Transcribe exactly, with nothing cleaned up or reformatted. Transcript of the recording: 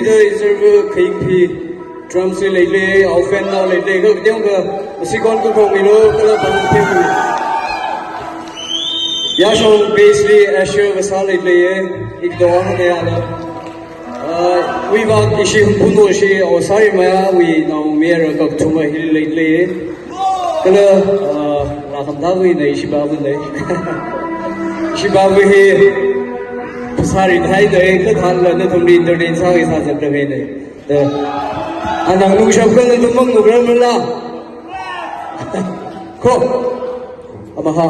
Reserve khaying phi, drums li leilei, au fan nao leilei, kha kateokha, masi kon kakhong milo, kala pang themlu. Yashong bass li Asher Vasā leilei, ikdong ne ala. Ah, wui vang ishi humphun oshi, o sari maya, wui nao mera kak thuma hili leilei. Kala, ah, la khamda wui na ishi babu ne. Ishi babu hi, sari thai ne, kathanla nathumli entertain sāki sāzat da ne. Da. Anang nungshap kala nathum mang nukra mala. Ko. Amaha.